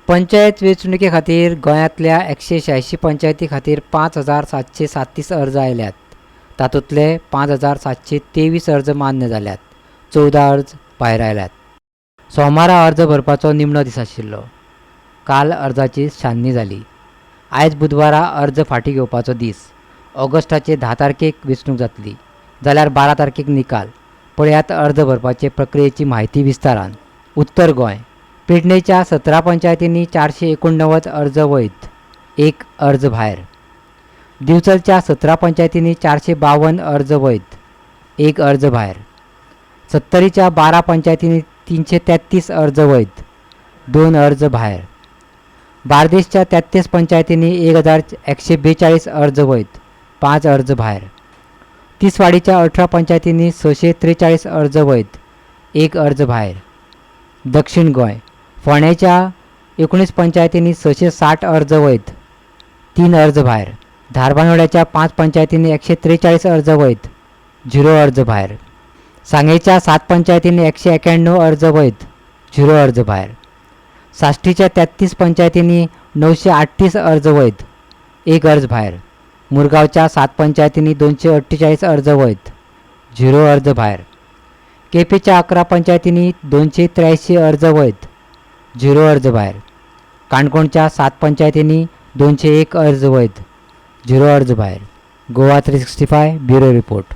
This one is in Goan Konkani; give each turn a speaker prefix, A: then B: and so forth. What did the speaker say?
A: पंचायत वेंचणुके खातीर गोंयांतल्या 186 पंचायती खातीर 5737 अर्ज आयल्यात. तातूंतले 5723 अर्ज मान्य जाल्यात, 14 अर्ज भायर आयल्यात. सोमारा अर्ज भरपाचो निमणो दीस आशिल्लो. काल अर्जाची छाननी जाली. आयज बुधवारा अर्ज फाटीं घेवपाचो दीस. ऑगस्टाचे 10 तारखेक वेंचणूक जातली जाल्यार 12 तारखेक निकाल. पळयात अर्ज भरपाचे प्रक्रियेची म्हायती विस्तारान. उत्तर गोंय, पेडणेच्या 17 पंचायतींनी 489 अर्ज वैध, 1 अर्ज भायर. दिवचलच्या 17 पंचायतींनी 452 अर्ज वैध, 1 अर्ज भायर. सत्तरीच्या 12 पंचायतींनी 333 अर्ज वैध, 2 अर्ज भायर. बार्देशच्या 33 पंचायतींनी 1142 अर्ज वैध, 5 अर्ज भायर. तिसवाडीच्या 18 पंचायतींनी 643 अर्ज वैध, 1 अर्ज भायर. दक्षिण गोंय, फोंडेच्या 19 पंचायतींनी 660 अर्ज वैध, 3 अर्ज भायर. धारबांदोड्याच्या 5 पंचायतींनी 143 अर्ज वैध, 0 अर्ज भायर. सांगेच्या 7 पंचायतींनी 191 अर्ज वैध, 0 अर्ज भायर. साश्टीच्या 33 पंचायतींनी 938 अर्ज वैध, 1 अर्ज भायर. मुरगांवच्या 7 पंचायतींनी 248 अर्ज वैध, 0 अर्ज भायर. केपेंच्या 11 पंचायतींनी 283 अर्ज वैध, 0 अर्ज भायर. काणकोणच्या 7 पंचायतींनी 201 अर्ज वैध, 0 अर्ज भायर. Goa 365, bureau report.